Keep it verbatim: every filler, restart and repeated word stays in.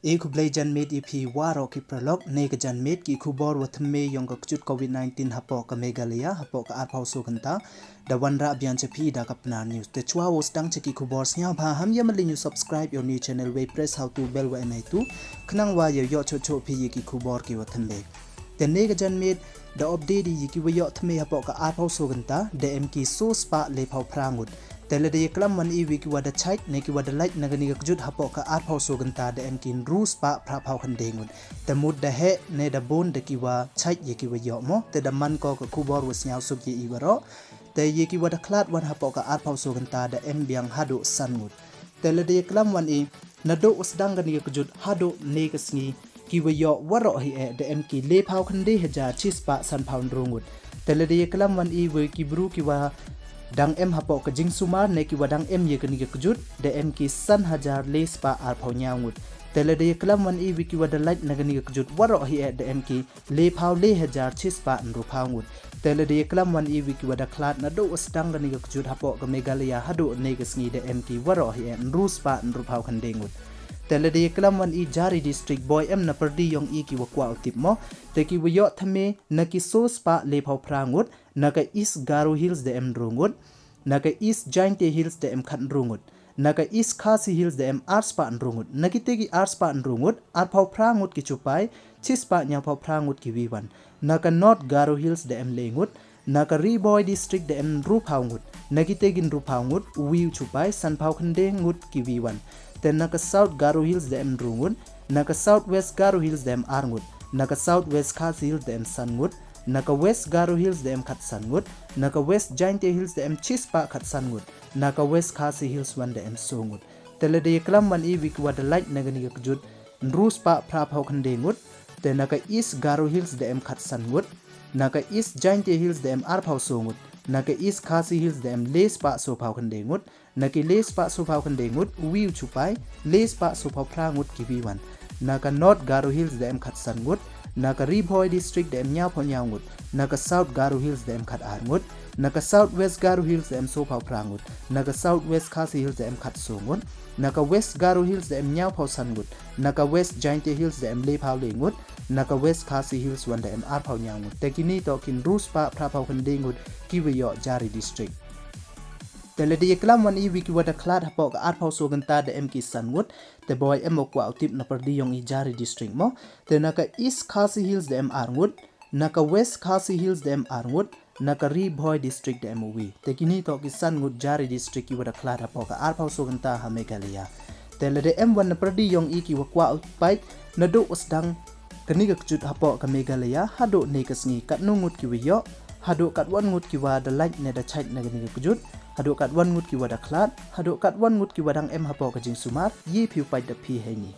E khublei janmiet ya phi waroh ki paralok, ne ka janmiet ki khubor wa thymme yong ka kjut covid nineteen hapoh ka Meghalaya, hapoh ka arphaw so kynta, da wanrah biang cha phi da ka Pnar News. Te chwa wow sdang cha ki khubor, sngewbha ham ya malin u subscribe ya u new channel, wei press ha u tu bell wa em hei tu, khnang wa yow yoh choh choh phi ya ki khubor ki wa thymme. Te ne ka janmiet, da update i ya ki wa yoh thymme hapoh ka arphaw so kynta, da em ki so spah lephaw phra ngut. Te lada ya klam wan i wi ki wa da chait ne ki wa da lait na kani ka kjut hapoh ka arphaw so kynta, da em ki ynru spah phraphaw khyndai ngut. Te mut da heh ne da bun da ki wa chait ya ki wa yoh mo. Te da man ko ka khubor wa sngewsuk ya i waroh. Te ya ki wa da khlad wan hapoh ka arphaw so kynta da em biang haduh san ngut. Te lada ya klam wan i, naduh wa sdang kani ka kjut haduh ne ka sngi, ki wa yoh waroh hi eh da em ki lephaw khyndai hajar chi spah sanphaw ynru ngut. Te lada ya klam wan i wi ki bru ki wa dang em hapoh ka jingsumar ne ki wa dang em ya kani ka kjut, da em ki san hajar le spah arphaw ynñiaw ngut. Te lada ya klam wan i wi ki wa da lait na kani ka kjut waroh hi eh da em ki lephaw le hajar chi spah ynruphaw ngut. Te lada ya klam wan i wi ki wa da khlad naduh wa sdang kani ka kjut hapoh ka Meghalaya haduh ne ka sngi, da em ki waroh hi eh ynru spah ynruphaw khyndai ngut. Te lada ya klam wan i jari district, boi em na pyrdi yong i ki wa kwah u tip mo. Te ki wa yoh thymme na ki so spah lephaw phra ngut, na ka East Garo Hills da em ynru ngut, na ka East Jaintia Hills da em khat ynru ngut, na ka East Khasi Hills da em ar spah ynru ngut. Na ki te ki ar spah ynru ngut, arphaw phra ngut ki chupai, chi spah ynñiawphaw phra ngut ki wi wan. Na ka North Garo Hills da em le ngut, na ka Ri Bhoi District da em ynruphaw ngut. Na ki te ki ynruphaw ngut, u wi u chupai, sanphaw khyndai ngut ki wi wan. Te na ka South Garo Hills da em ynru ngut, na ka South West Garo Hills da em ar ngut, na ka South West Khasi Hills da em san ngut, na ka West Garo Hills da em khat san ngut, na ka West Jaintia Hills da em chi spah khat san ngut, na ka West Khasi Hills wan da em so ngut. Te lada ya klam wan i wi ki wa da lait na kani ka kjut, ynru spah phraphaw khyndai ngut. Te na ka East Garo Hills da em khat san ngut, na ka East Jaintia Hills da em arphaw so ngut, na ka East Khasi Hills da em le spah sophaw khyndai ngut, na ki le spah sophaw khyndai ngut, u wi u chupai, le spah sophaw phra ngut ki wi wan. Na ka North Garo Hills da em khat san ngut, na ka Ri Bhoi District da em ynñiawphaw ynñiaw ngut, na ka South Garo Hills da em khat ar ngut, na ka South West Garo Hills da em sophaw phra ngut, na ka South West Khasi Hills da em khat so ngut, na ka West Garo Hills da em ynñiawphaw san ngut, na ka West Jaintia Hills da em lephaw le ngut, na ka West Khasi Hills wan da em arphaw ynñiaw ngut. Te kini toh ki ynru spah phraphaw khyndai ngut ki wa yoh jari district. Te lada ya klam wan i wi ki wa da khlad hapoh ka arphaw so kynta, da em ki san ngut. Te boi em wa kwah u tip na pyrdi yong i jari district mo. Te na ka East Khasi Hills da em ar ngut, na ka West Khasi Hills da em ar ngut, na ka Ri Bhoi District da em u wi. Te kini toh ki san ngut jari district ki wa da khlad hapoh ka arphaw so kynta ha Meghalaya. Te lada em wan na pyrdi yong i ki wa kwah u pait naduh wa sdang kani ka kjut hapoh ka Meghalaya haduh ne ka sngi, katnu ngut ki wa yoh, haduh katwon ngut ki wa da lait ne da chait na kani ka kjut, haduh katwon ngut ki wa da khlad, haduh katwon ngut ki wa dang em hapoh ka jingsumar, ye phi u pait da phi heini.